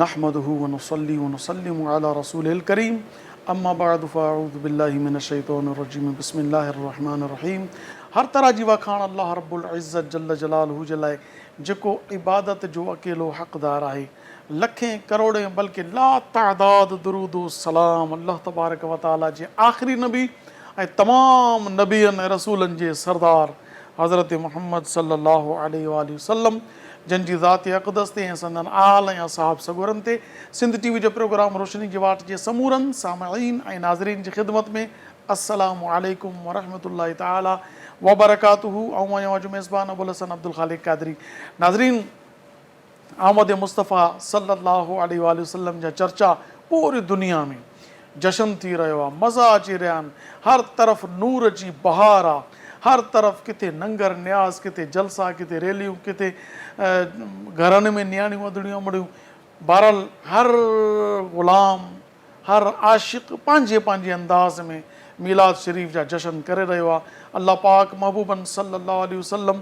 نحمده ونصلي ونسلم علي رسوله الڪريم اما بعد فاعوذ بالله من الشيطان الرجيم بسم الله الرحمن الرحيم هر طرح جي واکاڻ الله رب العزت جل جلاله جي لاء جيڪو عبادت جو اڪيلو حقدار آهي لکين ڪروڙين بلڪه لا تعداد درود و سلام الله تبارڪ و تعالي جي آخري نبي ۽ تمام نبين ۽ رسولن جي سردار حضرت محمد صلي الله عليه واٰله وسلم جن جي ذات اقدس تي ۽ سندن آل ۽ اصحاب سڳورن تي سنڌ ٽي وي جو پروگرام روشني جي واٽ جي سمورن سامعين ۽ ناظرين جي خدمت ۾ السلام عليڪم ورحمة الله تعالي وبرڪاته آئون آهيان اوهان جو ميزبان ابوالحسن عبدالخالق قادري ناظرين آمد مصطفيٰ صلّي اللّٰه عليه واٰله وسلّم جا چرچا پوري دنيا ۾ جشن ٿي رهيو آ، مزا اچي رهيا آهن، هر طرف نور جي بهار آ، هر طرف ڪٿي ننگر نياز، ڪٿي جلسا، ڪٿي ريليون، ڪٿي گهرن ۾ نياڻيون اڌڙيون امڙيون، بهرحال هر غلام هر عاشق پنهنجي پنهنجي انداز ۾ ميلاد شريف جا جشن ڪري رهيو آهي. الله پاڪ محبوبن صلّي الله عليه وسلّم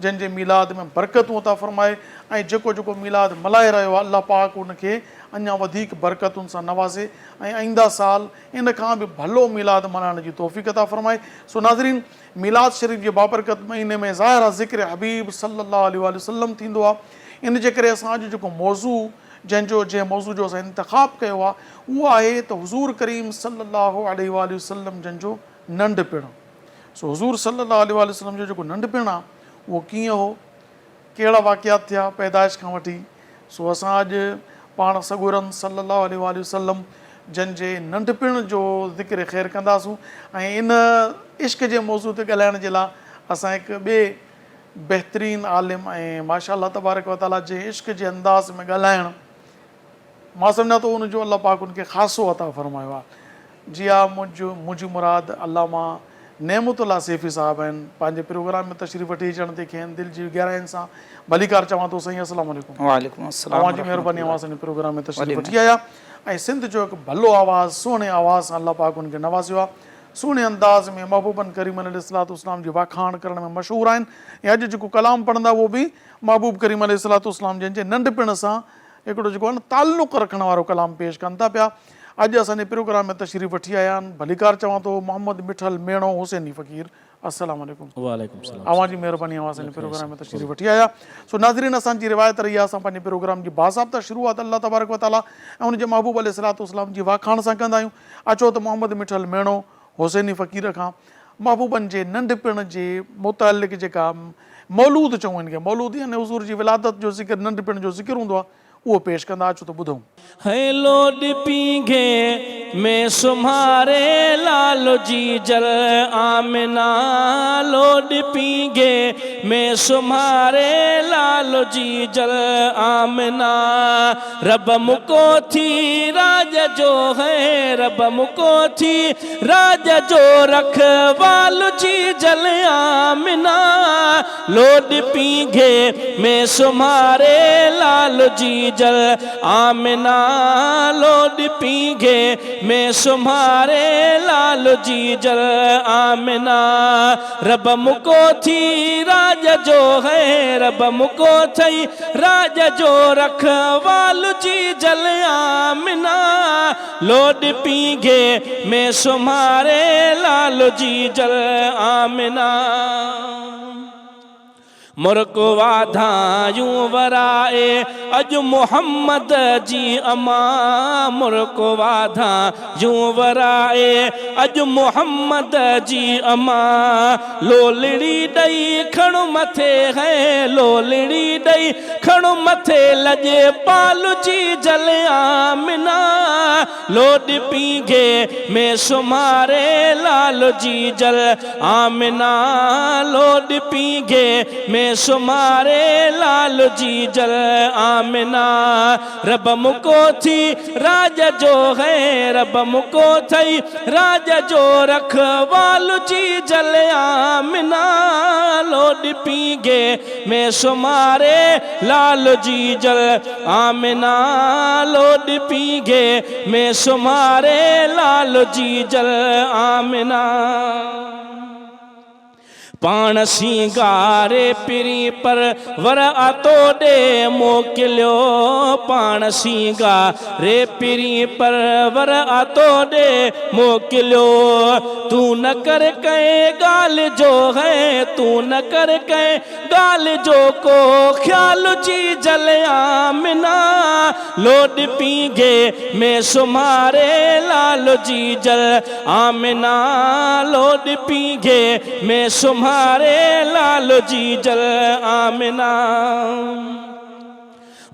جن جي ميلاد ۾ برڪتون عطا فرمائي ۽ جيڪو جيڪو ميلاد ملهائي رهيو آهي الله پاڪ ان کي اڃا وڌيڪ برڪتن سان نوازي ۽ آئنده سال ان کان به ڀلو ميلاد ملهائڻ جي توفيق عطا فرمائي. سو ناظرين ميلاد شريف جي بابرڪت مهيني ۾ ظاهر آهي ذڪر حبيب صلّي الله عليه واٰله وسلّم ٿيندو آهي ان جي ڪري اسان اڄ جيڪو موضوع جنهن جو جنهن موضوع جو اسان انتخاب ڪيو آهي اهو آهي ته حضور ڪريم صلي الله عليه واٰله وسلم جن جو ننڍپڻ. سو حضور صلي الله عليه واٰله وسلم جو جيڪو ننڍپڻ آهي اهو ڪيئن هو، ڪهڙا واقعات ٿيا پيدائش کان وٺي، سو اسان اڄ پاڻ سڳورن صلي الله عليه واٰله وسلم جن جي ننڍپڻ جو ذڪر خير ڪنداسون ۽ ان عشق جي موضوع تي ڳالهائڻ جي لاء اسان هڪ ٻئي بهترين عالم ۽ ماشاء الله تبارڪ و تعالي جنهن عشق جي انداز ۾ ڳالهائڻ مان سمجهان ٿو ان جو الله پاڪ ان کي خاصو عطا فرمايو آهي جي ها منهنجو منهنجي مراد علامه نعمت الله سيفي صاحب آهن پنهنجي پروگرام ۾ تشريف وٺي اچڻ تي کين دل جي گهراين سان ڀليڪار چوان ٿو سائين السلام عليڪم. وعليڪم السلام اوهان جي مهرباني اوهان اسان جي پروگرام ۾ تشريف وٺي آيا ۽ سنڌ جو هڪ ڀلو آواز سهڻي آواز سان الله پاڪ ان کي نوازيو آهي سهڻي انداز ۾ محبوبن ڪريمن عليه الصلوة والسلام جي واکاڻ ڪرڻ ۾ مشهور آهن ۽ اڄ جيڪو ڪلام پڙهندا اهو به محبوب ڪريم عليه الصلوة والسلام جن جي ننڍپڻ سان هڪڙو جيڪو آهي نه تعلق رکڻ وارو ڪلام پيش ڪن ٿا پيا. اڄ اسان جي پروگرام ۾ تشريف وٺي آيا آهن ڀليڪار چوان ٿو محمد مٺل ميڻو حسيني فقير السلام عليڪم. وعليڪم السلام اوهان جي مهرباني اوهان اسان جي پروگرام ۾ تشريف وٺي آيا. سو ناظرين اسان جي روايت رهي آهي اسان پنهنجي پروگرام جي باضابطه شروعات الله تبارڪ وتعالي ۽ ان جي محبوب عليه الصلوة والسلام جي واکاڻ سان ڪندا آهيون. اچو ته محمد مٺل ميڻو حسيني فقير کان محبوبن جي ننڍپڻ جي متعلق جيڪا مولود چئون ان کي مولود يعني حضور جي ولادت جو ذڪر ننڍپڻ جو ذڪر هوندو آهي اهو پيش ڪندا اچو ته ٻڌون. هي لوڏ پينگهي ۾ سمهاري لال جيجل آمنه لوڏ پينگهي ۾ سمهاري لال جيجل آمنه رب مون ڪو ٿي راڄ جو هي رب مون ڪو ٿي راڄ جو رکوال جيجل آمنه لوڏ پينگهي ۾ سمهاري لال جيجل آمنه لوڏ پينگهي ۾ سمهاري لال جيجل آمنه رب مون ڪو ٿي راڄ جو هي رب مون ڪو ٿئي راڄ جو رکوال جيجل آمنه لوڏ پينگهي ۾ سمهاري لال جيجل آمنه. مرڪ واڌايون ورائي اڄ محمد جي امان مرڪ واڌايون ورائي اڄ محمد جي امان لولڙي ڏئي کڻ مٿي هي لولڙي ڏئي کڻ مٿي لڄ پال جي جل آمنه لوڏ پينگهي ۾ سمهاري لال جي جل آمنه لوڏ پينگهي ۾ سمهاري لال جيجل آمنه رب مڪو ٿي راڄ جو هي رب مڪو ٿئي راڄ جو رکوال جيجل آمنه لوڏ پينگهي ۾ سمهاري لال جيجل آمنه لوڏ پينگهي ۾ سمهاري لال جيجل آمنه. پاڻ سينگاري پرين پر ور آتو ڏي موڪليو پاڻ سينگاري پرين پر ور آتو ڏي موڪليو تون نه ڪر ڪنهن ڳالهه جو هي تون نه ڪر ڪنهن ڳالهه جو ڪو خيال جي جل آمنه لوڏ پينگهي ۾ سمهاري لال جي جل آمنه لوڏ پينگهي ۾ سمهاري لال جي جل آمنه.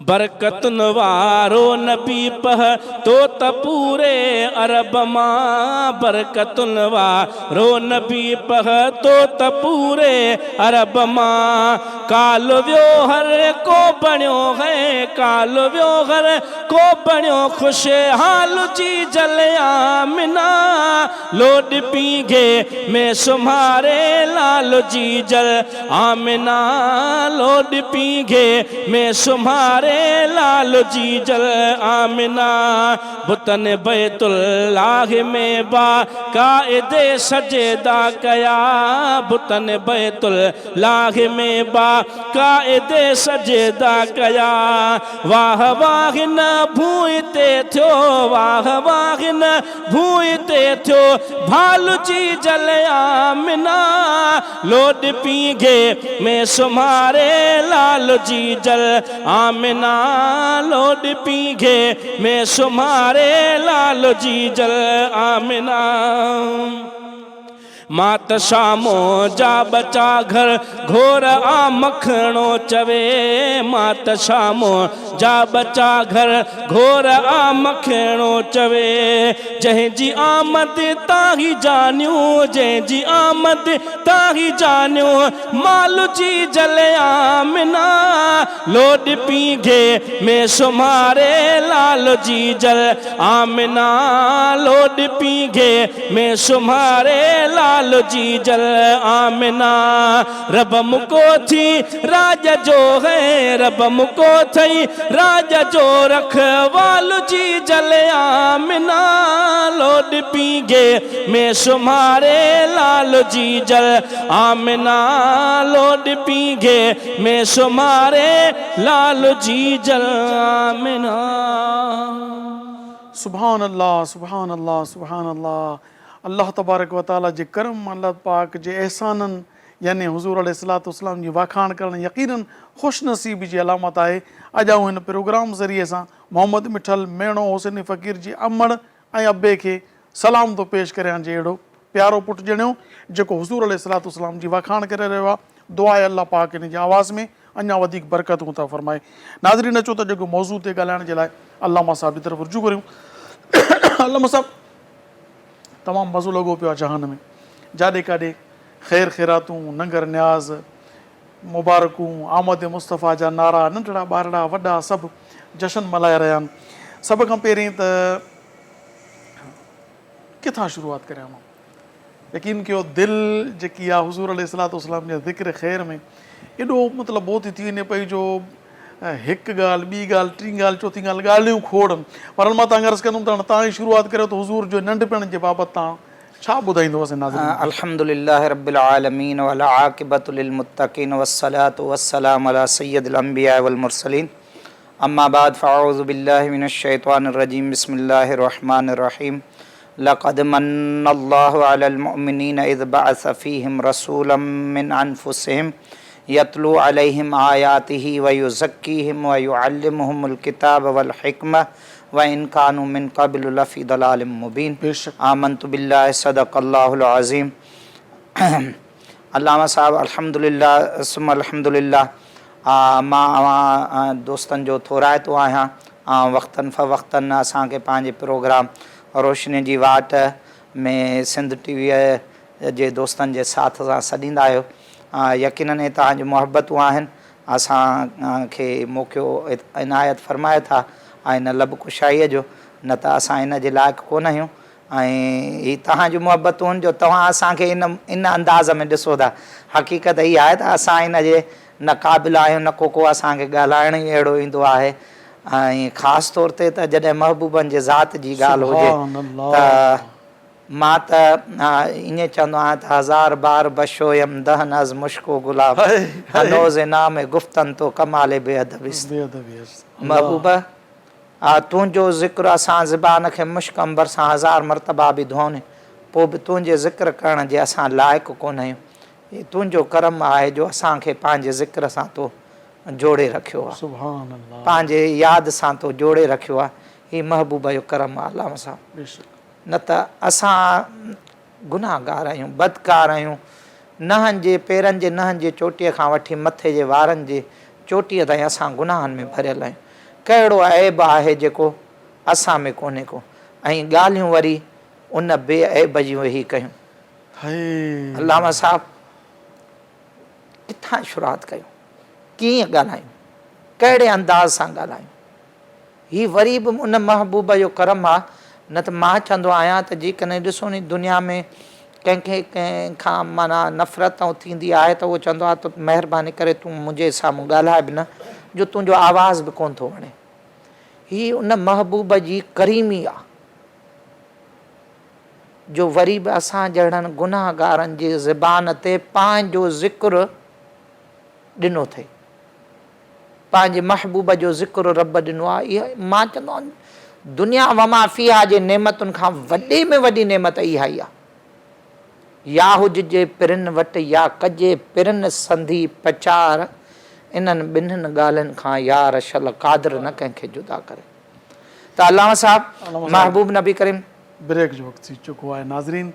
برڪتن وارو نبي پهتو ته پوري عرب مان برڪتن وارو نبي پهتو ته پوري عرب مان ڪال ويو هر ڪو بڻيو هي ڪال ويو هر ڪو بڻيو خوشحال جي جل آمنه لوڏ پينگهي ۾ سمهاري لال جي جل آمنه لوڏ پينگهي ۾ سمهاري لال جي جل آمنه بتن بيت الله ۾ با قاعدي سجدا ڪيا بتن بيت الله ۾ با قاعدي سجدا ڪيا واهه واهه نه ڀونء تي ٿيو واهه واهه نه ڀونء تي ٿيو ڀال جي جل آمنه لوڏ پينگهي ۾ سمهاري لال جي جل آمنه لوڏ پينگهي ۾ سمهاري لال جي جل آمنه. مان ته شامون جا ٻچا گهر گهور آ مکڻو چوي مان ته شامون جا ٻچا گهر گهور آ مکڻو چوي جنهن جي آمد تان هي جانيون جنهن جي آمد تان هي جانيون مال جي جل آمنه لوڏ پينگهي ۾ سمهاري لال جي جل آمنه لوڏ پينگهي ۾ سمهاري لال جي جل آمنه رب مڪو ٿي راڄ جو هي رب مڪو ٿئي راڄ جو رکوال جي جل آمنه لوڏ پينگهي ۾ سمهاري لال جي جل آمنه لوڏ پينگهي ۾ سمهاري لال جي جل آمنه. سبحان الله سبحان الله سبحان الله الله تبارڪ و تعالي جي ڪرم الله پاڪ جي احسانن يعني حضور عليه الصلوة والسلام جي واکاڻ ڪرڻ يقينن خوش نصيبي جي علامت آهي اڄ آئون هن پروگرام ذريعي سان محمد مٺل ميڻو حسيني فقير جي امڙ ۽ ابي کي سلام ٿو پيش ڪريان جي اهڙو پيارو پٽ ڄڻيو جيڪو حضور عليه الصلوة والسلام جي واکاڻ ڪري رهيو آهي دعا آهي الله پاڪ هن جي آواز ۾ اڃا وڌيڪ برڪتون عطا فرمائي. ناظرين اچو ته اڄوڪي موضوع تي ڳالهائڻ جي لاء علامه صاحب جي طرف رجوع ڪريون. علامه صاحب تمام مزو لڳو پيو آهي جهان ۾ جاڏي ڪاڏي خير خيراتون، ننگر نياز، مبارڪون، آمد مصطفيٰ جا نعرا، ننڍڙا ٻارڙا وڏا سڀ جشن ملهائي رهيا آهن. سڀ کان پهرين ته ڪٿان شروعات ڪريان مان؟ يقين ڪيو دل جيڪي آ حضور عليه الصلوة والسلام جي ذڪر خير ۾ ايڏو مطلب بو ٿي ٿي وڃي پئي جو هڪ ڳالهه ٻي ڳالهه ٽين ڳالهه چوٿين ڳالهه ڳالهيون کوڙ پر مان تان عرض ڪندم ته هاڻي تان ئي شروعات ڪريو ته حضور جو ننڍپڻ جي بابت تان ڇا ٻڌائيندو اسين ناظرين کي. الحمدلله رب العالمين والعاقبة للمتقين والصلاة والسلام علي سيد الانبياء والمرسلين اما بعد فاعوذ بالله من الشيطان الرجيم بسم الله الرحمن الرحيم لقد من الله علي المؤمنين اذ بعث فيهم رسولا من انفسهم يتلو عليهم آياته ويزڪيهم ويعلمهم الڪتاب والحڪمة وان ڪانوا من قبل لفي ضلال مبين بيشڪ. آمنت بالله صدق الله العظيم علامه صاحب الحمدلله ثم الحمدلله مان اوهان دوستن جو ٿورائتو آهيان وقتن فوقتن اسان کي پنهنجي پروگرام روشني جي واٽ ۾ سنڌ ٽي وي جي دوستن جي ساٿ سان سڏيندا آهيو. يقينن هي توهان جون محبتون آهن اسان کي موقعو عنايت فرمايو ٿا ۽ ان لب ڪشائيء جو نه ته اسان ان جي لائق ڪونه آهيون ۽ هي توهان جون محبتون آهن جو توهان اسان کي ان ان انداز ۾ ڏسو ٿا. حقيقت هي آهي ته اسان ان جي نه قابل آهيون نه ڪو ڪو اسان کي ڳالهائڻ ئي اهڙو ايندو آهي ۽ خاص طور تي ته جڏهن محبوبن جي ذات جي ڳالهه هجي سبحان الله. ته مان ته ائين چوندو آهيان ته هزار بار بشويم دهن از مشڪ و گلاب هنوز نام گفتن تو ڪمال بي ادبي است. محبوب تنهنجو ذڪر اسان زبان کي مشڪ عنبر سان هزار مرتبا به ڌوئون پوء به تنهنجي ذڪر ڪرڻ جي اسان لائق ڪونه آهيون. هي تنهنجو ڪرم آهي جو اسان کي پنهنجي ذڪر سان تو جوڙي رکيو آهي. پنهنجي ياد سان تو جوڙي رکيو آهي. هي محبوب جو ڪرم آهي علامه صاحب. نه ته اسان گنهگار آهيون، بدڪار آهيون. نهن جي پيرن جي نهن جي چوٽيء کان وٺي مٿي جي وارن جي چوٽيء تائين اسان گناهن ۾ ڀريل آهيون. ڪهڙو عيب آهي جيڪو اسان ۾ ڪونهي ڪو؟ ۽ ڳالهيون وري ان بي عيب جون ويهي ڪيون. علامه صاحب ڪٿان شروعات ڪيون؟ ڪيئن ڳالهايون؟ ڪهڙي انداز سان ڳالهايون؟ هي وري به ان محبوب جو ڪرم آ، نه ته مان چوندو آهيان ته جيڪڏهن ڏسو ني دنيا ۾ ڪنهن کي ڪنهن کان معنيٰ نفرت ۽ ٿيندي آهي ته اهو چوندو آهي ته مهرباني ڪري تون منهنجي سامهون ڳالهاء به نه جو تنهنجو آواز به ڪونه ٿو وڻي. هي ان محبوب جي ڪريمي آ جو وري به اسان جهڙن گنهگارن جي زبان تي پنهنجو ذڪر ڏنو اٿئي. پنهنجي محبوب جو ذڪر رب ڏنو آهي اها مان چوندو آهيان دنيا وما فيها جي نعمتن کان وڏي ۾ وڏي نعمت اها ئي آهي يا هججي پرين وٽ يا ڪجي پرين سنڌي پچار انهن ٻنهن ڳالهين کان يار شل قادر نه ڪنهن کي جدا ڪري ته علامه صاحب محبوب نبي ڪريم. بريڪ جو وقت ٿي چڪو آهي ناظرين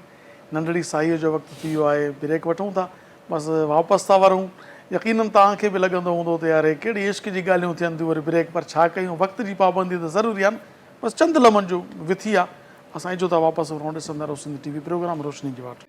ننڍڙي ساهيء جو وقت ٿي ويو آهي بريڪ وٺون ٿا بس واپس ٿا ورون. يقينن توهان کي به لڳندو هوندو ته يار هي ڪهڙي عشق جي ڳالهيون ٿين ٿيون وري بريڪ پر ڇا ڪيون وقت جي پابندي ته ضروري آهي نه بس چند لمحن جو وٿي آ اسان اجهو ٿا واپس ورون ڏسندا رهو سنڌ ٽي وي پروگرام روشني جي واٽ.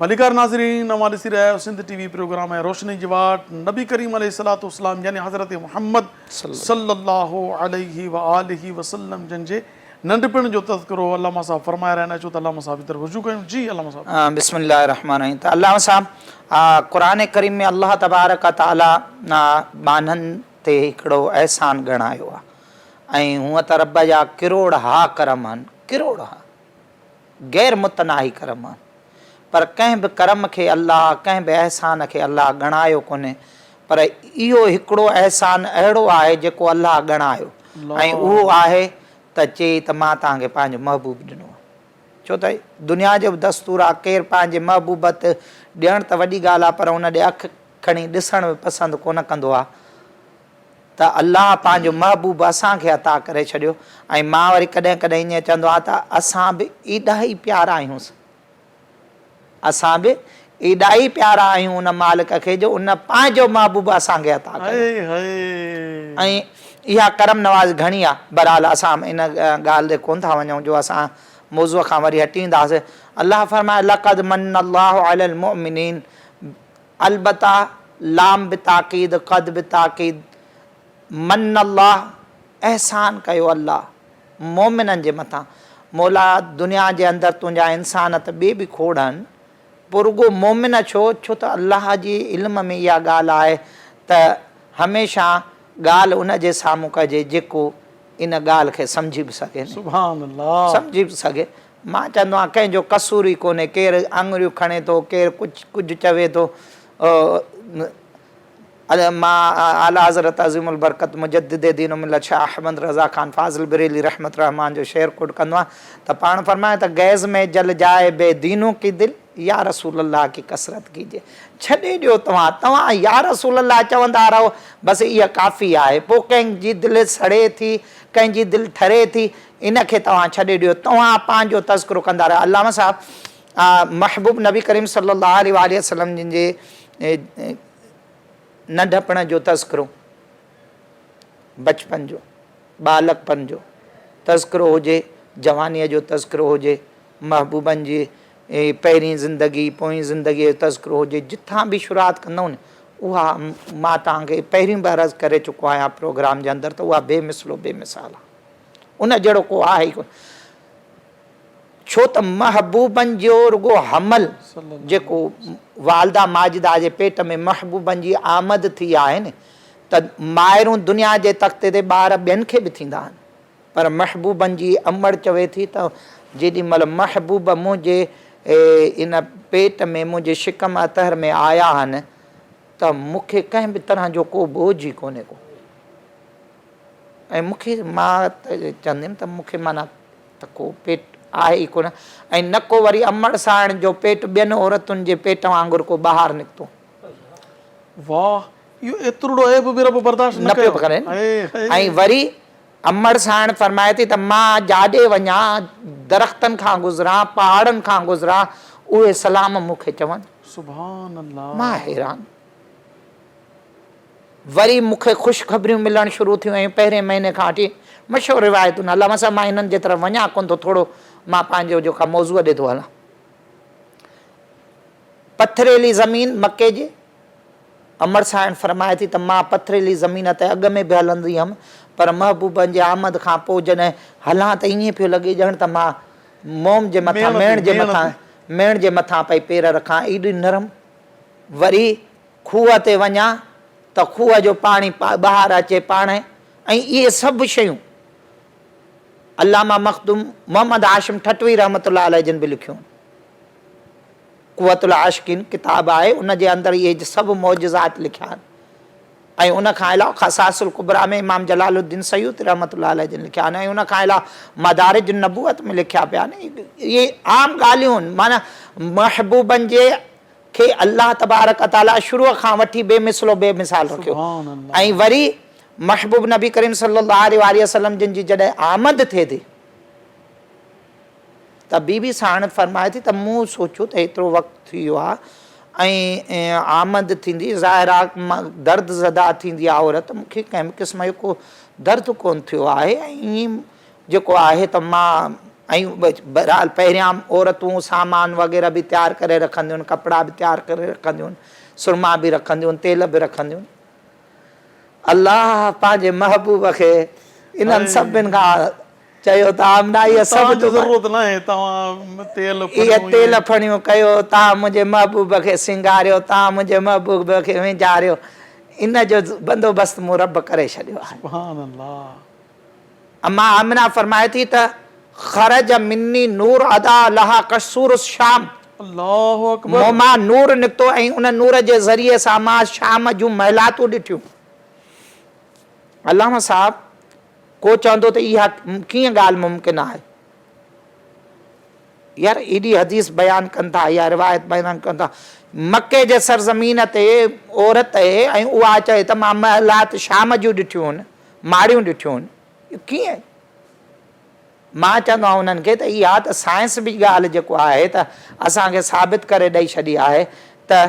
ڀليڪار ناظرين اوهان ڏسي رهيا آهيو سنڌ ٽي وي پروگرام ۽ روشني جي واٽ نبي ڪريم عليه الصلوة والسلام يعني حضرت محمد صلي الله عليه واٰله وسلم جن جي ننڍپڻ جو تذڪرو علامه صاحب فرمائي رهيا آهن اچو ته علامه صاحب جي طرف رجوع ڪيون جي علامه صاحب. بسم الله الرحمٰن الرحيم ته علامه صاحب قرآن ڪريم ۾ الله تبارڪ وتعالي ٻانهن تي هڪڙو احسان ڳڻايو آهي ۽ هونء ته رب جا ڪروڙ ها ڪرم آهن ڪروڙ ها غير متناهي ڪرم آهن پر ڪنهن به ڪرم کي الله ڪنهن به احسان کي الله ڳڻايو ڪونهي پر اهو هڪڙو احسان اهڙو آهي جيڪو الله ڳڻايو ۽ اهو آهي ته چئي ته مان توهان کي پنهنجو محبوب ڏنو آهي ڇو ته دنيا جو به دستور آهي ڪير پنهنجي محبوب تي ڏيڻ ته وڏي ڳالهه آهي پر ان ڏي اک کڻي ڏسڻ به پسند ڪونه ڪندو آهي ته الله پنهنجو محبوب اسان کي عطا ڪري ڇڏيو ۽ مان وري ڪڏهن ڪڏهن ائين چوندو آهيان ته اسان به ايڏا ئي پيارا آهيونس اسان به ايڏا ئي پيارا آهيون ان مالڪ کي جو ان پنهنجو محبوب اسان کي عطا ڪيو ۽ اها ڪرم نواز گهڻي آهي بهرحال اسان ان ڳالهه تي ڪونه ٿا وڃون جو اسان موضوع کان وري هٽي وينداسين الله فرمائي لقد من الله علي المؤمنين البته لام بتاڪيد قد بتاڪيد من الله احسان ڪيو الله مؤمنن جي مٿان مولا دنيا جي اندر تنهنجا انسان ته ٻي به کوڙ آهن پوء رڳو مؤمن ڇو ڇو ته الله جي علم ۾ اها ڳالهه آهي ته هميشه ڳالهه ان جي سامهون ڪجي جيڪو ان ڳالهه کي سمجهي به سگهي نه سبحان الله سمجهي به سگهي مان چوندو آهيان ڪنهن جو قصور ئي ڪونهي ڪير آڱريون کڻي ٿو ڪير ڪجهه ڪجهه چوي ٿو مان اعليٰ حضرت عظيم البرڪت مجدد دين و ملت شاهه احمد رضا خان فاضل بريلي رحمت الرحمان جو شعر ڪوٽ ڪندو آهيان ته پاڻ فرمايو ته غيظ ۾ جل جائي بي دينون ڪي دل يا رسول الله ڪي ڪثرت ڪيجي ڇڏي ڏيو توهان توهان يا رسول الله چوندا رهو بس اها ڪافي آهي پوء ڪنهن جي دل سڙي ٿي ڪنهن جي دل ٺري ٿي ان کي توهان ڇڏي ڏيو، توهان پنهنجو تذڪرو ڪندا رهيو. علامه صاحب محبوب نبي ڪريم صلي الله عليه واٰله وسلم جن جي ننڍپڻ جو تذڪرو، بچپن جو. ٻالڪپڻ جو تذڪرو هجي، جوانيء جو تذڪرو هجي، محبوبن جي پهرين زندگي، پوئين زندگيء جو تذڪرو هجي، جتان به شروعات ڪندؤ نه اها مان توهان کي پهريون به عرض ڪري چڪو آهيان پروگرام جي اندر ته اها بي مثل و بي مثال آهي. ان جهڙو ڪو آهي ئي ڪونه. ڇو ته محبوبن جو رڳو حمل جيڪو والده ماجده جي پيٽ ۾ محبوبن جي آمد ٿي آهي نه ته مائرون دنيا جي تختي تي ٻار ٻين کي به ٿيندا آهن پر محبوبن جي امڙ چوي ٿي ته جيڏي مهل محبوب منهنجي ان پيٽ ۾ منهنجي شڪم اطهر ۾ آيا آهن ته مون کي ڪنهن به طرح جو ڪو بوجهه ئي ڪونهي ڪو ۽ مون کي مان ته چونديم ته مون کي معنيٰ ته ڪو پيٽ آهي ئي ڪونه ۽ نه ڪو وري امڙ سانئڻ جو پيٽ ٻين عورتن جي پيٽ وانگر ڪو ٻاهر نڪتو. واهه اهو ايترڙو عيب به رب برداشت نه ڪيو. نه پيو ڪري ۽ وري امڙ سانئڻ فرمائي ٿي ته مان جاڏي وڃان درختن کان گذران پهاڙن کان گذران اهي سلام مون کي چون. سبحان الله. مان حيران. وري مون کي خوشخبريون ملڻ شروع ٿيون ۽ پهرين مهيني کان وٺي مشهور روايتون علامه صاحب مان انهن جي طرف وڃان ڪونه ٿو ٿورو مان پنهنجو جيڪا موضوع ڏي ٿو هلان. پٿريلي زمين مڪي جي امڙ سائڻ فرمائي ٿي ته مان پٿريلي زمين تي اڳ ۾ به هلندي هيم پر محبوبن جي آمد کان پوء جڏهن هلان ته ائين پيو لڳي ڄڻ ته مان موم جي مٿان ميڻ جي مٿان ميڻ جي مٿان پئي پير رکان ايڏي نرم وري کوهه تي وڃان ته کوهه جو پاڻي ٻاهر اچي پاڻهي ۽ اهي سڀ شيون علامه مخدوم محمد هاشم ٺٽوي رحمة الله عليه جن به لکيون آهن. قوت العاشقين ڪتاب آهي ان جي اندر اهي سڀ معجزات لکيا آهن ۽ ان کان علاوه خصائص الڪبريٰ ۾ امام جلال الدين سيوطي رحمة الله عليه جن لکيا آهن ۽ ان کان علاوه مدارج النبوت ۾ لکيا پيا آهن. اهي عام ڳالهيون آهن معنيٰ محبوبن جي کي الله تبارڪ وتعاليٰ شروع کان وٺي بي مثل و بي مثال رکيو ۽ وري محبوب نبي ڪريم صلي الله عليه واٰله وسلم جن جي جڏهن آمد ٿئي ٿي ته بي بي ساڻ فرمائي ٿي ته مون سوچيو ته ايترو وقت ٿي ويو آهي ۽ آمد ٿيندي ظاهر آهي درد زده ٿيندي آهي عورت مون کي ڪنهن به قسم جو ڪو درد ڪونه ٿيو آهي ۽ ائين جيڪو آهي ته مان ۽ بهرحال پهريان عورتون سامان وغيره به تيار ڪري رکنديون آهن، ڪپڙا به تيار ڪري رکنديون آهن، سرما به رکنديون آهن، تيل به رکنديون آهن. الله پنهنجي محبوب کي انهن سڀن کان چيو ته آمنه اهي سڀ توهان جي ضرورت ناهي توهان تيل ڦڻيون اهي تيل ڦڻيون ڪيو، توهان منهنجي محبوب کي سينگاريو، توهان منهنجي محبوب کي وهنجاريو، ان جو بندوبست مون رب ڪري ڇڏيو آهي. سبحان الله. اما آمنه فرمائي ٿي ته خرج مني نور ادا لها ڪسور الشام الله اڪبر. مون مان نور نڪتو ۽ ان نور جي ذريعي سان مان شام جون محلاتون ڏٺيون. علامه صاحب ڪو چوندو ته اها ڪيئن ڳالهه ممڪن آهي؟ يار ايڏي حديث بيان ڪن ٿا يا روايت بيان ڪن ٿا مڪي جي سرزمين تي عورت ۽ اها چئي ته مان محلات شام جون ڏٺيون آهن ماڙيون ڏٺيون آهن اهو ڪيئن؟ مان چوندو آهيان انهن کي ته اها ته سائنس به ڳالهه جيڪو آهي ته اسان کي ثابت ڪري ڏئي ڇڏي آهي ته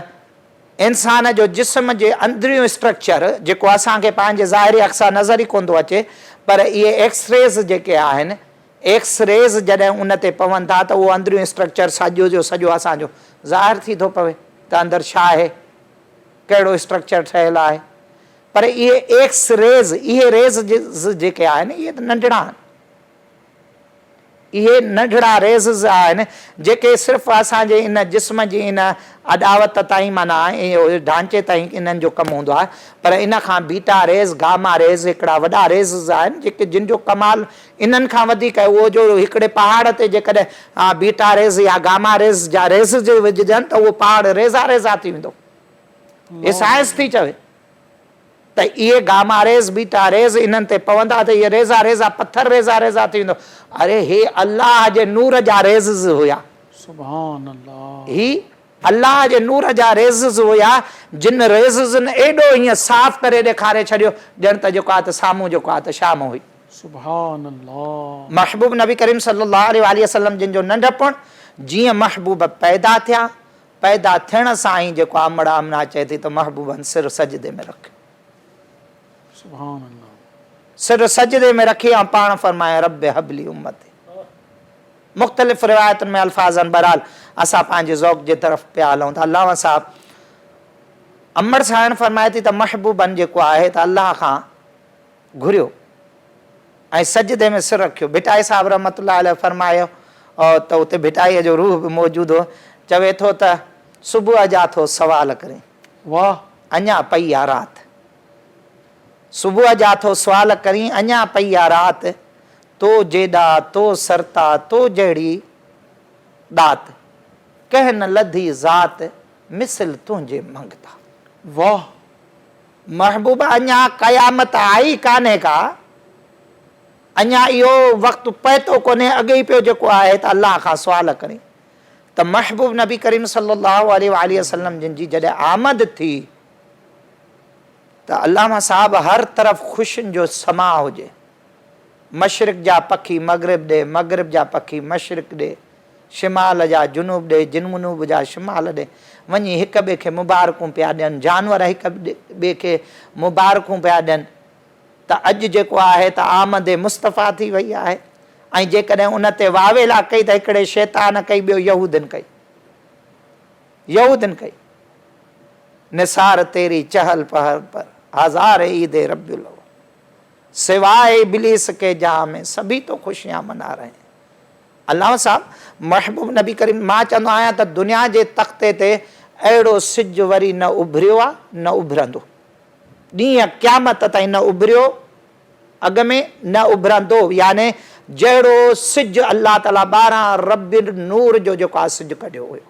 انسان جو جسم جي اندريون اسٽرڪچر جيڪو اسان کي پنهنجي ظاهري اک سان نظر ئي ڪونه ٿو اچي پر اهي ايڪس ريز جيڪي آهن ايڪس ريز جڏهن ان تي پون ٿا ته اهو اندريون اسٽرڪچر سڄو جو سڄو اسان جو ظاهر ٿي ٿو پوي ته اندر ڇا آهي ڪهڙو اسٽرڪچر ٺهيل آهي پر اهي ايڪس ريز، اهي ريز جيڪي آهن اهي ته ننڍڙا آهن. اهي ننڍڙا ريزز آهن جيڪي صرف اسان جي ان جسم جي ان اڏاوت تائين معنيٰ اهو ڍانچي تائين انهن جو ڪم هوندو آهي پر ان کان بيٽا ريز، گاما ريز هڪڙا وڏا ريزز آهن جيڪي جن جو ڪمال انهن کان وڌيڪ آهي اهو جو هڪڙي پهاڙ تي جيڪڏهن بيٽا ريز يا گاما ريز جا ريزز وجهجن ته اهو پهاڙ ريزا ريزا ٿي ويندو. هي سائنس ٿي چوي ته اهي گاما ريز بيٽا ريز انهن تي پوندا ته اهي ريزا ريزا پٿر ريزا ريزا ٿي ويندو. اري هي الله جي نور جا ريزز هيا. سبحان الله. هي الله جي نور جا ريزز هيا جن ريززن ايڏو هيئن صاف ڪري ڏيکاري ڇڏيو ڄڻ ته جيڪو آهي ته سامهون جيڪو آهي ته شام هئي. سبحان الله. محبوب نبي ڪريم صلي الله عليه واٰله وسلم جن جو ننڍپڻ جيئن محبوب پيدا ٿيا پيدا ٿيڻ سان ئي جيڪو امڙ آمنه چئي ٿي ته محبوبن سر سجدي ۾ رکيو. سبحان الله. سر سجدي ۾ رکي ۽ پاڻ فرمايائين رب هب لي امتي. مختلف روايتن ۾ الفاظ آهن بهرحال اسان پنهنجي ذوق جي طرف پيا هلون ٿا. علامه صاحب امڙ سائڻ فرمائي ٿي ته محبوبن جيڪو آهي ته الله کان گهريو ۽ سجدي ۾ سر رکيو. ڀٽائي صاحب رحمة الله عليه فرمايو ته اتي ڀٽائيء جو روح به موجود هو، چوي ٿو ته صبح جا ٿو سوال ڪرين. واهه. اڃا پئي آ رات. صبح جا ٿو سوال ڪرين، اڃا پئي آ رات. تو جيڏا، تو سرتا، تو جهڙي ڏات. ڪنهن نه لڌي ذات، مثل تنهنجي منگتا. واهه. محبوب اڃا قيامت آئي ڪانهي ڪا، اڃا اهو وقت پهتو ڪونهي، اڳي ئي پيو جيڪو آهي ته الله کان سوال ڪرين ته محبوب نبي ڪريم صلي الله عليه واٰله وسلم جن جي جڏهن آمد ٿي ته علامه صاحب هر طرف خوشين جو سماء هجي، مشرق جا پکي مغرب ڏي، مغرب جا پکي مشرق ڏي، شمال جا جنوب ڏي، جنونوب جا شمال ڏي، وڃي هڪ ٻئي کي مبارڪون پيا ڏين، جانور هڪ ٻئي کي مبارڪون پيا ڏين ته اڄ جيڪو آهي ته آمد مصطفيٰ ٿي وئي آهي ۽ جيڪڏهن ان تي واويلا ڪئي ته هڪڙي شيطان ڪئي ٻيو يهودين ڪئي. يهودين ڪئي. نثار تيري چهل پهل پر هزار عيد ربيع الاول سواء ابليس ڪي جهان ۾ سڀي تو خوشيان منا رهي هين. علامه صاحب محبوب نبي ڪريم مان چوندو آهيان ته دنيا جي تختي تي اهڙو سج وري نه اڀريو آ نه اڀرندو. ڏينهن قيامت تائين نه اڀريو اڳ ۾ نه اڀرندو يعني جهڙو سج الله تعالي 12 ربي النور جو جيڪو آ سج ڪڍيو هيو.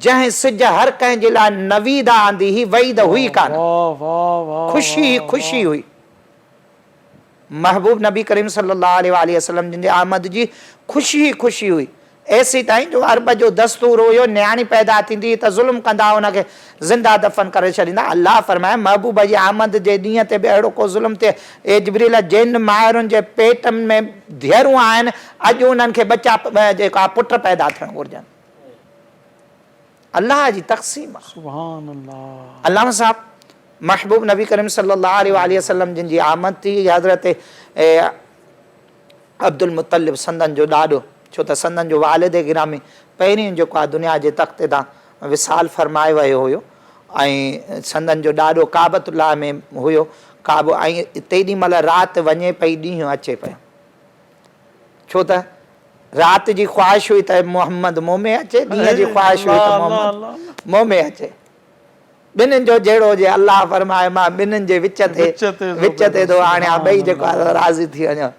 جنهن سج هر ڪنهن جي لاء نويد آندي هئي وعيد هئي ڪانه خوشي ئي خوشي هئي. محبوب نبي ڪريم صلي الله عليه واٰله وسلم جن جي آمد جي خوشي ئي خوشي هئي، ايسيتائين جو عرب جو دستور هيو نياڻي پيدا ٿيندي هئي ته ظلم ڪندا ان کي زنده دفن ڪري ڇڏيندا، الله فرمايو محبوب جي آمد جي ڏينهن تي به اهڙو ڪو ظلم ٿئي، اي جبريل جن مائرن جي پيٽن ۾ ڌيئرون آهن اڄ انهن کي ٻچا جيڪا پٽ پيدا ٿيڻ گهرجن. الله جي تقسيم آ. سبحان الله. علامه صاحب محبوب نبي ڪريم صلي الله عليه واٰله وسلم جن جي آمد ٿي حضرت عبدالمطلب سندن جو ڏاڏو ڇو ته سندن جو والد گرامي پهرين جيڪو آ دنيا جي تخت تان وصال فرمائي ويو هيو ۽ سندن جو ڏاڏو ڪعبة الله ۾ هيو ڪعبو ۽ تيڏي مهل رات وڃي پئي ڏينهن اچي پيو ڇو ته رات جي خواهش هئي ته محمد مون ۾ اچي، ڏينهن جي خواهش هئي ته محمد مون ۾ اچي. ٻنهين جو جهيڙو هجي، الله فرمائي مان ٻنهين جي وچ تي وچ تي ٿو آڻيان، ٻئي جيڪو آهي راضي ٿي وڃو.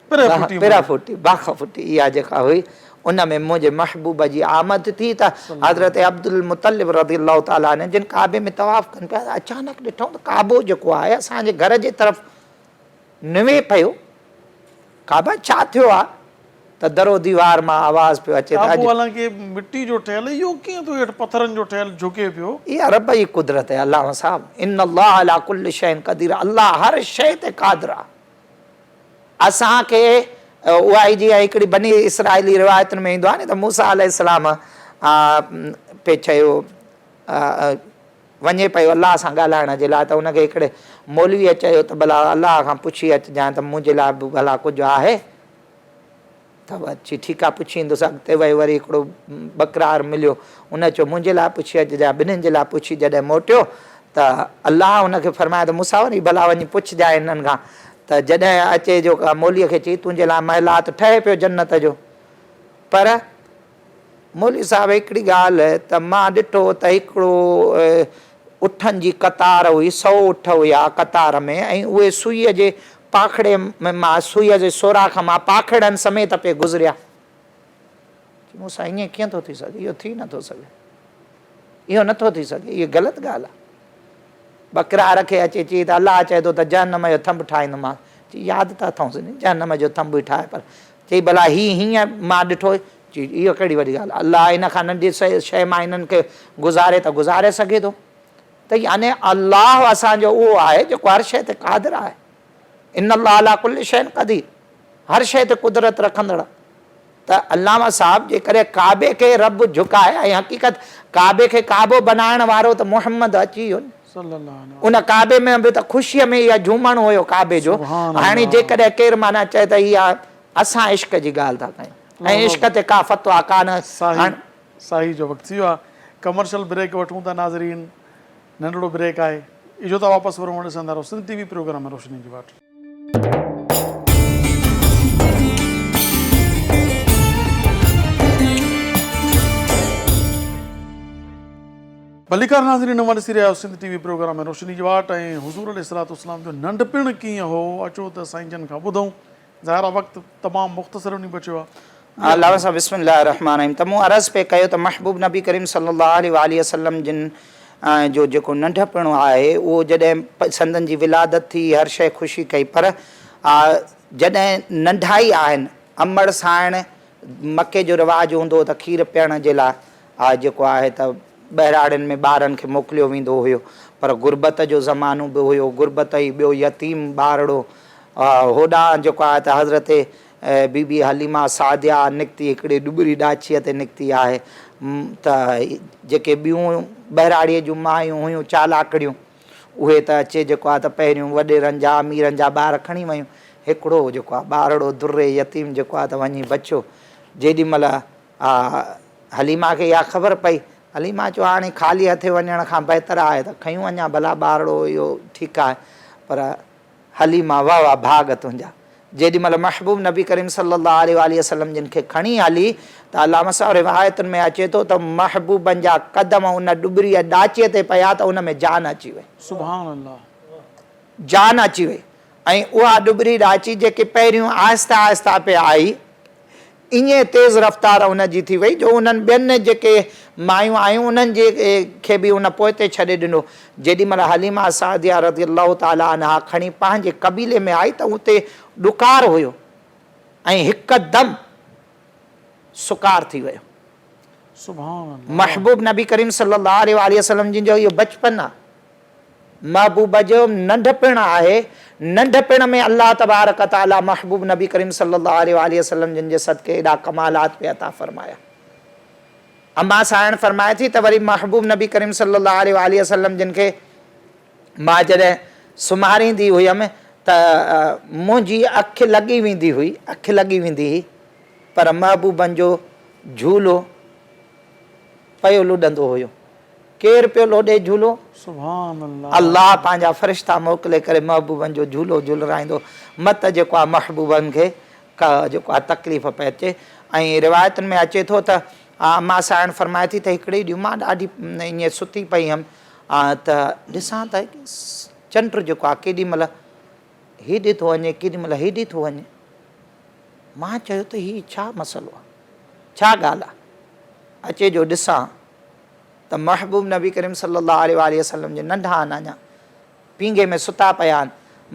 پرهه ڦٽي، باک ڦٽي اها جيڪا هئي، ان ۾ منهنجي محبوب جي آمد ٿي ته حضرت عبدالمطلب رضي الله تعالٰي عنه جن ڪعبي ۾ طواف ڪن پيا، اچانڪ ڏٺائون ته ڪعبو جيڪو آهي اسان جي گهر جي طرف نوي پيو، ڪعبه ڇا ٿيو آ ته در و ديوار مان آواز پيو اچي ته اڄ. ڪعبو حالانڪه مٽي جو ٺهيل اهو ڪيئن ٿو هيٺ پٿرن جو ٺهيل جهڪي پيو. اها رب جي قدرت آهي علامه صاحب ان الله علي ڪل شيء قدير الله هر شيء تي قادر آ. اسان کي اها ئي جيئن هڪڙي بني اسرائيلي روايتن ۾ ايندو آ نه ته موسيٰ عليه السلام پئي چيو وڃي پيو الله سان ڳالهائڻ جي لاء ته ان کي هڪڙي مولويء چيو ته ڀلا الله کان پڇي اچجانء ته منهنجي لاء به ڀلا ڪجهه آهي ته چي ٺيڪ آهي پڇي ايندس اڳتي ويو وري هڪڙو ٻڪرار مليو ان چيو منهنجي لاء پڇي اچجانء ٻنهين جي لاء پڇي جڏهن موٽيو ته الله ان کي فرمايو ته موسيٰ وري ڀلا وڃي پڇجانء انهن کان ته جڏهن اچي جو مولويء کي چئي تنهنجي لاء محلات ٺهي پيو جنت جو پر مولوي صاحب هڪڙي ڳالهه ته مان ڏٺو ته هڪڙو اٺن جي قطار هئي، سئو اٺ هيا قطار ۾ ۽ اهي سوئيء جي پاکڙي مان سوئيء جي سوراخ مان پاکڙن سميت پئي گذريا. چي مون سان ائين ڪيئن ٿو ٿي سگهي، اهو ٿي نٿو سگهي، اهو نٿو ٿي سگهي، اهي غلط ڳالهه آهي. ٻڪرار کي اچي چئي ته الله چئي ٿو ته جهنم جو ٿنڀ ٺاهيندومانس. چي ياد ته اٿئونس ني جهنم جو ٿنڀ ئي ٺاهي پر چئي ڀلا هي هيئن مان ڏٺو چي اهو ڪهڙي وڏي ڳالهه آهي الله ان کان ننڍي شيء مان انهن کي گذاري ته گذاري سگهي ٿو ته يعني الله اسان جو اهو آهي جيڪو هر شيء تي قادر آهي ان الله علي ڪل شيء قدير هر شيء تي قدرت رکندڙ ته علامه صاحب جيڪڏهن ڪعبي کي رب جهڪائي ۽ حقيقت ڪعبي کي ڪعبو بنائڻ وارو ته محمد اچي ويو نه. ان ڪعبي ۾ به ته خوشيء ۾ اها جهومڻ هيو ڪعبي جو. هاڻي جيڪڏهن ڪير معنيٰ چئي ته اها اسان عشق جي ڳالهه ٿا ڪيون ۽ عشق تي ڪا فتويٰ ڪانه. ساهي جو وقت ٿي ويو آهي ڪمرشل بريڪ وٺون ٿا ناظرين ننڍڙو بريڪ آهي اجهو ٿا واپس ورون ڏسندا رهو سنڌ ٽي وي پروگرام روشني جي واٽ. ڀليڪار ناظرين اوهان ڏسي رهيا آهيو سنڌ ٽي وي پروگرام ۾ روشني جي واٽ ۽ حضور عليه الصلوة والسلام جو ننڍپڻ ڪيئن هو اچو ته سائين جن کان ٻڌون ظاهر آهي وقت تمام مختصر وڃي بچيو آهي. علامه صاحب بسم الله الرحمٰن الرحيم ته مون عرض پئي ڪيو ته محبوب نبي ڪريم صلي الله عليه واٰله وسلم جن جو جيڪو ننڍپڻ آهي اهو جڏهن سندن جي ولادت ٿي هر شيء خوشي ڪئي پر جڏهن ننڍا ئي آهن امڙ سائڻ مڪي جو رواج هوندو هو ته کير پيئڻ جي لاء جيڪو آهي ته ٻهراڙين ۾ ٻارن کي موڪليو ويندو هيو پر غربت جو زمانو به هيو غربت ئي ٻيو يتيم ٻارڙو هوڏانهن جيڪو آهي ته حضرت بي بي حليمه سعديه نڪتي هڪڙي ڏٻري ڏاچيء تي نڪتي آهي ته جيڪي ٻيون ٻهراڙيء جون مايون هيون چالاڪڙيون اهي ته اچي جيڪو آهي ته پهريون وڏيرن جا اميرن جا ٻار کڻي ويون هڪڙو جيڪو آهي ٻارڙو دري يتيم جيڪو آهي ته وڃي بچيو جيڏي مهل حليمه کي اها خبر پئي حليمه چيو هاڻي خالي هٿي وڃڻ کان بهتر آهي ته کنيون وڃان ڀلا ٻارڙو اهو ٺيڪ آهي پر حليمه واه واه ڀاڳ تنهنجا. جيڏي مهل محبوب نبي ڪريم صلي الله عليه واٰله وسلم جن کي کڻي هلي ته علامه صاحب روايتن ۾ اچي ٿو ته محبوبن جا قدم ان ڏٻريء ڏاچيء تي پيا ته ان ۾ جان اچي وئي. سبحان الله. جان اچي وئي ۽ اها ڏٻري ڏاچي جيڪي پهريون آهستي آهستي پئي آئي ائين تيز رفتار ان جي ٿي وئي جو انهن ٻين جيڪي مايون آيون انهن جي کي به ان پوئتي ڇڏي ڏنو. جيڏي مهل حليمه سعديه رضي الله تعالٰي عنها کڻي پنهنجي قبيلي ۾ آئي ته اتي ڏڪار هيو ۽ هڪدم سڪار ٿي ويو. محبوب نبي ڪريم صلي الله عليه واٰله وسلم جن جو اهو بچپن آهي. محبوب جو ننڍپڻ آهي، ننڍپڻ ۾ الله تبارڪ وتعاليٰ محبوب نبي ڪريم صلي الله عليه واٰله وسلم جن جي صدقي ايڏا ڪمالات پئي عطا فرمايا. امان سائڻ فرمائي ٿي ته وري محبوب نبي ڪريم صلي الله عليه واٰله وسلم جن کي مان جڏهن سمهاريندي هيم ته منهنجي اک لڳي ويندي هئي، اک لڳي ويندي هئي پر محبوبن جو جهولو پيو لڏندو هيو. ڪير پيو لوڏي جهولو؟ سبحان الله. الله پنهنجا فرشتا موڪلي ڪري محبوبن جو جهولو جهلرائيندو مت جيڪو آهي محبوبن کي ڪا جيڪو آهي تڪليف پهچي ۽ روايتن ۾ اچي ٿو ته امان سائڻ فرمائي ٿي ته هڪڙي ڏينهن مان ڏاڍي ائين ستي پئي هيم ته ڏسان ته چنڊ جيڪو آهي ڪيڏي مهل هيڏي ٿو وڃي ڪيڏي مهل هيڏي ٿو وڃي مان چيو ته هي ڇا مسئلو آهي ڇا ڳالهه آهي اچي جو ڏسان ته محبوب نبي ڪريم صلي الله عليه واٰله وسلم جن ننڍا آهن اڃا پينگهي ۾ ستا پيا آهن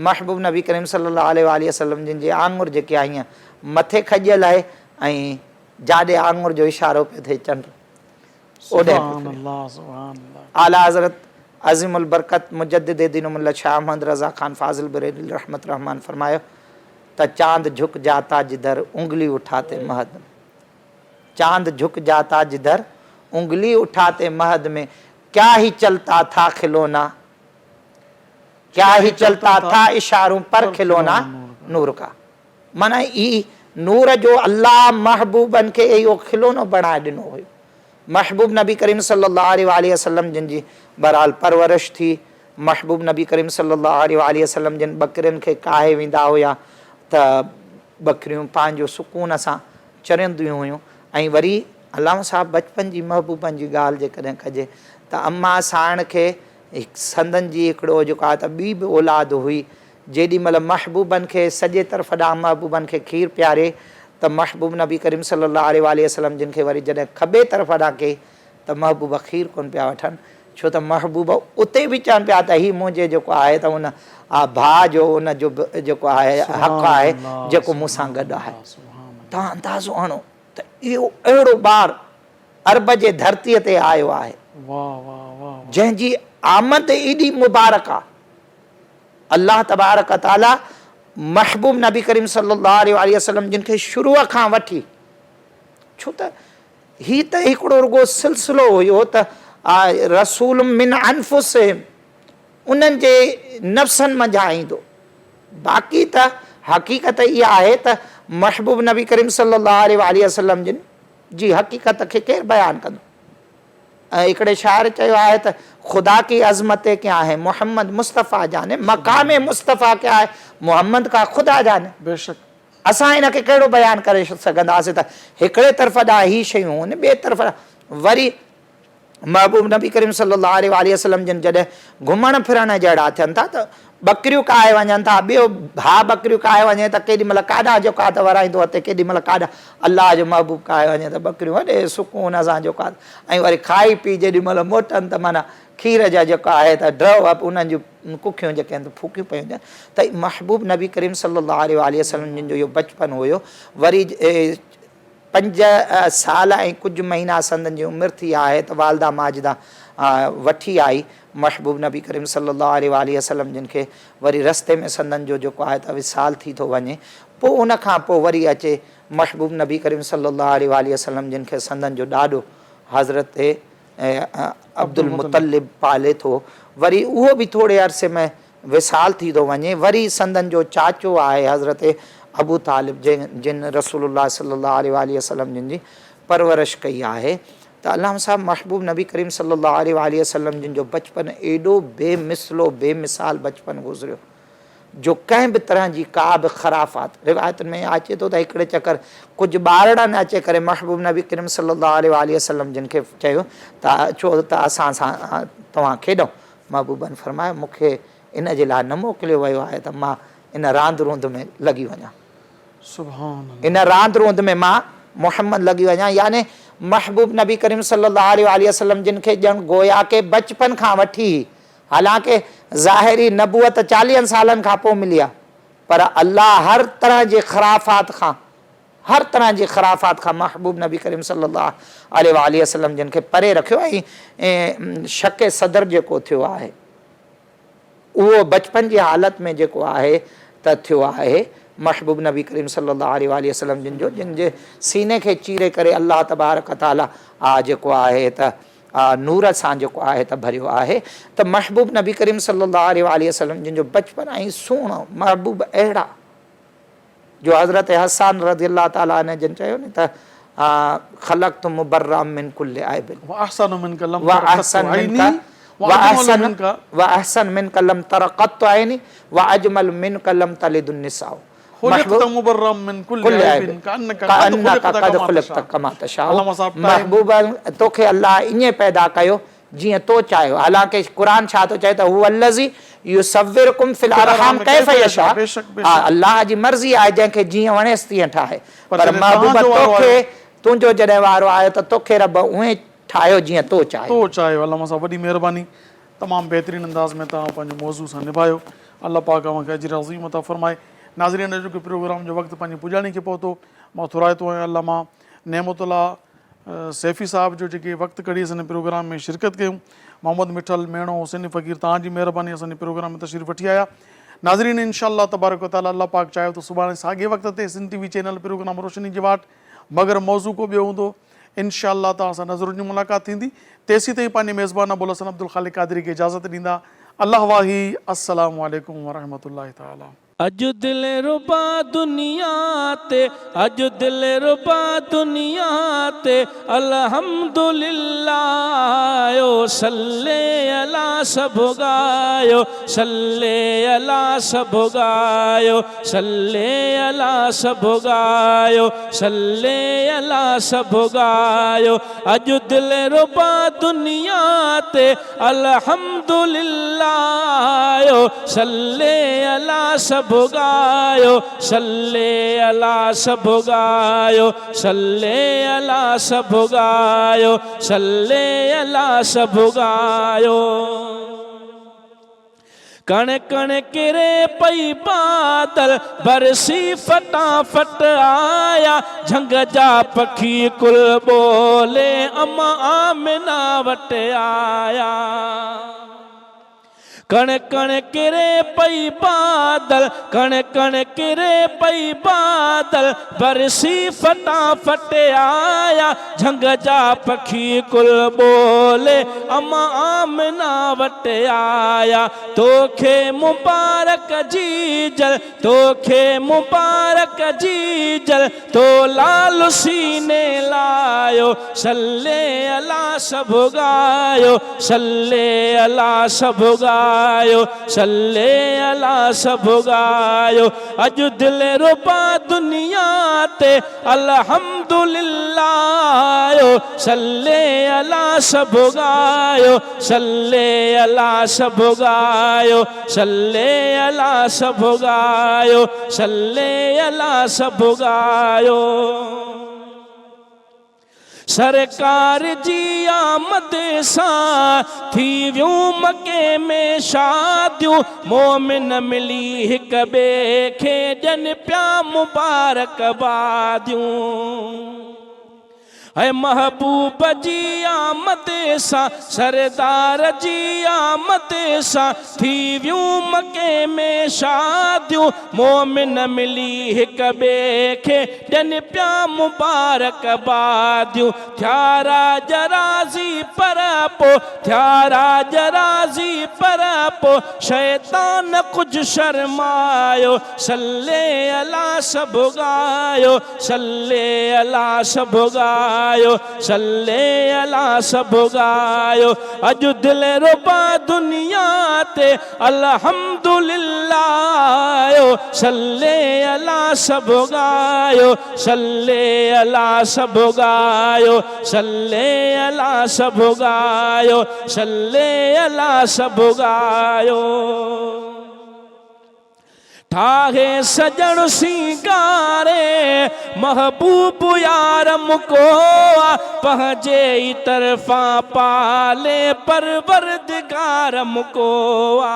محبوب نبي ڪريم صلي الله عليه واٰله وسلم جن جي آڱر جيڪي آهي هيئن مٿي کڄيل آهي ۽ جاڏي آڱر جو اشارو پيو ٿئي چنڊ اوڏي اعليٰ حضرت عظيم البرڪت مجدد دين ملا شاهه محمد رضا خان فاضل بريلوي رحمت الرحمان فرمايو ته چاند جھڪ جاتا جدھر انگلي اٺاتي مهد ۾. چاند جھڪ جاتا جدھر انگلي اٺاتي مهد ۾، ڪيا هي چلتا ٿا کلونا، ڪيا هي چلتا ٿا اشارون پر کلونا نور ڪا. معنيٰ هي نور جو الله محبوبن کي اهو کلونو بڻائي ڏنو هيو. محبوب نبي ڪريم صلي الله عليه واٰله وسلم جن جي بهرحال پرورش ٿي. محبوب نبي ڪريم صلي الله عليه واٰله وسلم جن ٻڪرين کي ڪاهي ويندا هيا ته ٻڪريون پنهنجو سڪون سان چرنديون هيون ۽ وري علامه صاحب بچپن جي محبوبن جي ڳالهه جيڪڏهن ڪجي ته اما سائڻ کي سندن جي هڪڙو جيڪو آهي ته ٻي به اولاد هئي جيڏي مهل محبوبن کي سڄي طرف ڏانهن محبوبن کي کير پياري ته محبوب نبي ڪريم صلي الله عليه واٰله وسلم جن کي وري جڏهن کٻي طرف ڏانهن ڪئي ته محبوب کير ڪونه پيا وٺن ڇو ته محبوب اتي به چون پيا ته هي منهنجي جيڪو آهي ته ان ڀاء جو ان جو به جيڪو آهي حق آهي جيڪو مون سان گڏ آهي. توهان اندازو هڻو ته اهو اهڙو ٻار عرب جي ڌرتيء تي آيو آهي جنهن جي آمد ايڏي مبارڪ آهي. الله تبارڪ وتعاليٰ محبوب نبي ڪريم صلي الله عليه واٰله وسلم جن کي شروع کان وٺي ڇو ته هي ته هڪڙو رڳو سلسلو هيو ته رسول من انفسهم. انهن جي نفسن منجهان ايندو. باقي ته حقيقت اها آهي ته محبوب نبي ڪريم صلي الله عليه واٰله وسلم جن جي حقيقت کي ڪير بيان ڪندو؟ ۽ هڪڙي شاعر چيو آهي ته خدا ڪي عظمتين ڪيا هين محمد مصطفيٰ جاني، مقام مصطفيٰ ڪيا هي محمد ڪا خدا جاني. بيشڪ. اسان ان کي ڪهڙو بيان ڪري سگهنداسين ته هڪڙي طرف ڏانهن هي شيون هن ٻئي طرف ڏانهن وري محبوب نبي ڪريم صلي الله عليه واٰله وسلم جن جڏهن گهمڻ ڦرڻ جهڙا ٿين ٿا ته ٻڪريون ڪاهي وڃن ٿا، ٻيو ڀاء ٻڪريون ڪاهي وڃي ته ڪيڏي مهل ڪاڏانهن جو ڪات ورائيندو اٿي ڪيڏي مهل ڪاڏانهن الله جو محبوب ڪاهي وڃي ته ٻڪريون وڏي سڪون سان جو ڪات ۽ وري کائي پي جيڏي مهل موٽن ته معنيٰ کير جا جيڪو آهي ته ڊرو انهن جون ڪکيون جيڪي آهن ته ڦوڪيون پيون هجن ته محبوب نبي ڪريم صلي الله عليه واٰله وسلم جن جو اهو بچپن هيو وري پنج سال ۽ ڪجهه مهينا سندن جي عمر ٿي آهي ته والده ماجده وٺي آئي محبوب نبي ڪريم صلي الله عليه واٰله وسلم جن کي وري رستي ۾ سندن جو جيڪو آهي ته وصال ٿي ٿو وڃي پوء ان کان پوء وري اچي محبوب نبي ڪريم صلي الله عليه واٰله وسلم جن کي سندن جو ڏاڏو حضرت عبدالمطلب پالي ٿو وري اهو به ٿوري عرصي ۾ وصال ٿي ٿو وڃي، وري سندن جو چاچو آهي حضرت ابو طالب جنهن جن رسول الله صلي الله عليه واٰله وسلم جن جي پرورش ڪئي آهي ته علامه صاحب محبوب نبي ڪريم صلي الله عليه واٰله وسلم جن جو بچپن ايڏو بي مثل و بي مثال بچپن گذريو جو ڪنهن به طرح جي ڪا به خرافات روايتن ۾ اچي ٿو ته هڪڙي چڪر ڪجهه ٻارڙن اچي ڪري محبوب نبي ڪريم صلي الله عليه واٰله وسلم جن کي چيو ته اچو ته اسان سان توهان کيڏو محبوبن فرمايو، مون کي ان جي لاء نه موڪليو ويو آهي ته مان ان راند روند ۾ لڳي وڃان. سبحان الله. ان راند روند ۾ مان محمد لڳي وڃان يعني محبوب نبي ڪريم صلي الله عليه واٰله وسلم جن کي ڄڻ گويا ڪه بچپن کان وٺي ئي حالانڪه ظاهري نبوت چاليهن سالن کان پوء ملي آهي پر الله هر طرح جي خرافات کان هر طرح جي خرافات کان محبوب نبي ڪريم صلي الله عليه واٰله وسلم جن کي پري رکيو ۽ شق صدر جيڪو ٿيو آهي اهو بچپن جي حالت ۾ جيڪو آهي ته ٿيو آهي محبوب نبي ڪريم صلي الله عليه واٰله وسلم جن جو جن جي سيني کي چيري ڪري الله تبارڪ وتعالي جيڪو آهي ته نور سان جيڪو آهي ته ڀريو آهي ته محبوب نبي ڪريم صلي الله عليه واٰله وسلم جن جو بچپن ۽ سهڻو محبوب اهڙا جو حضرت حسان رضي الله تعالٰي عنه جن چيو ني ته خلقت مبرا من ڪل عيب واحسن منک لم تر قط عيني واجمل منک واحسن منک لم تر قط عيني واجمل منک لم تلد النساء خلقت مبرا من ڪل عيب ڪانڪ قد خلقت ڪما تشاء محبوب توکي الله ائين پيدا ڪيو جيئن تو چاهيو، حالانڪه قرآن ڇا ٿو چئي ته هو الذي يصورڪم في الارحام ڪيف يشاء، الله جي مرضي آهي جنهن کي جيئن وڻيس تيئن ٺاهي، پر محبوب توکي تنهنجو جڏهن وارو آيو ته توکي رب اونهين ٺاهيو جيئن تو چاهيو. تو چاهيو. علامه صاحب وڏي مهرباني تمام بهترين انداز ۾ توهان پنهنجو موضوع سان نڀايو الله پاڪ اوهان کي اجر عظيم عطا فرمائي. ناظرين اڄوڪي پروگرام جو وقت پنهنجي پڄاڻي کي پهتو مان ٿورائتو آهيان علامه نعمت الله سيفي صاحب جو جيڪي وقت ڪڍي اسان جي پروگرام ۾ شرڪت ڪيون. محمد مٺل ميڻو حسيني فقير توهان جي مهرباني اسان جي پروگرام ۾ تشريف وٺي آيا. ناظرين انشاء الله تبارڪ و تعالي الله پاڪ چاهيو ته سڀاڻي ساڳي وقت تي Sindh T V channel programme روشني جي واٽ مگر موضوع ڪو ٻيو هوندو انشاء الله توهان سان نظرن جي ملاقات ٿيندي تيسين تائين پنهنجي ميزبان ابوالحسن عبدالخالق قادري کي اجازت ڏيندا الله واهي السلام عليڪم ورحمة الله تعالي. اڄ دلربا دنيا تي اڄ دلربا دنيا تي الحمد لله آيو صلي الله سڀ ڳايو صلي الله سڀ ڳايو صلي الله سڀ ڳايو صلي الله سڀ ڳايو اڄ دلربا دنيا تي الحمد لله آيو صلي الله سڀ ڳايو صلي الله سڀ ڳايو صلي الله سڀ ڳايو صلي الله سڀ ڳايو. ڪڻ ڪڻ ڪري پئي بادل برسي فٽافٽ آيا جهنگ جا پکي ڪل ٻولي اما آمنه وٽ آيا. ڪڻ ڪڻ ڪري پئي بادل، ڪڻ ڪڻ ڪري پئي بادل، برسي ڦٽا ڦٽ آيا، جهنگ جا پکي ڪل ٻولي، اما آمنه وٽ آيا، توکي مبارڪ جيجل، توکي مبارڪ جيجل، تو لال سيني لايو، صلي الله سڀ ڳايو، صلي الله سڀ ڳايو، صلي الله سڀ ڳايو، اڄ دلربا دنيا تي الحمدلله آيو، صلي الله سڀ ڳايو، صلي الله سڀ ڳايو، صلي الله سڀ ڳايو، صلي الله سڀ ڳايو. سرڪار جي آمد سان ٿي ويون مڪي ۾ شاديون، مومن ملي هڪ ٻئي کي ڏين پيا مبارڪباديون. اي محبوب جي آمد سان، سردار جي آمد سان، ٿي ويون مڪي ۾ شاديون، مومن ملي هڪ ٻئي کي ڏين پيا مبارڪ باديون، ٿيا راڄ راضي پر پو، ٿيا راڄ راضي پر پو، شيطان ڪجهه شرمايو، صلي الله سڀ ڳايو. صلي الله سڀ ڳايو، صلي الله سڀ ڳايو، اڄ دلربا دنيا تي الحمدلله آيو، صلي الله سڀ ڳايو، صلي الله سڀ ڳايو، صلي الله سڀ ڳايو، صلي الله سڀ ڳايو. ٺاهي سڄڻ سينگاري، محبوب يار مون آ، پنهنجي ئي طرفان پالي، پروردگار مون آ.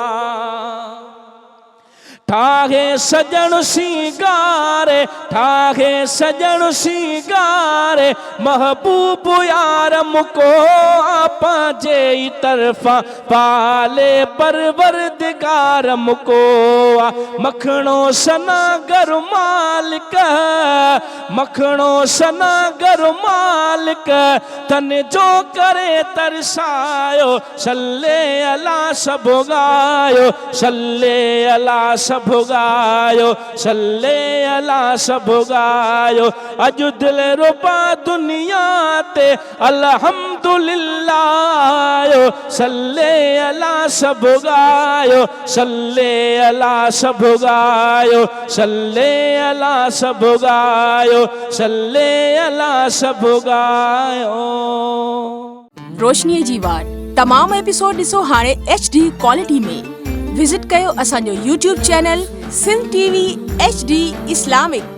ٺاهي سڄڻ سينگاري، ٺاهي سڄڻ سينگاري، محبوب يار مون آ، پنهنجي ئي طرفان پالي پروردگار مڪو آ مکڻو سنا گر مالڪ مکڻو سنا گر مالڪ تن جو ڪري ترسايو صلي الله سڀ ڳايو صلي الله سڀ ڳايو صلي الله سڀ ڳايو اڄ دلربا دنيا تي الحمدلله آيو صلي الله سڀ ڳايو صلي الله سڀ ڳايو صلي الله سڀ ڳايو صلي الله سڀ ڳايو. روشنيء جي واٽ تمام ايپيسوڊ ڏسو هاڻي ايڇ ڊي ڪوالٽي ۾ وزٽ ڪيو اسان جو YouTube channel Sindh T V H D Islamic.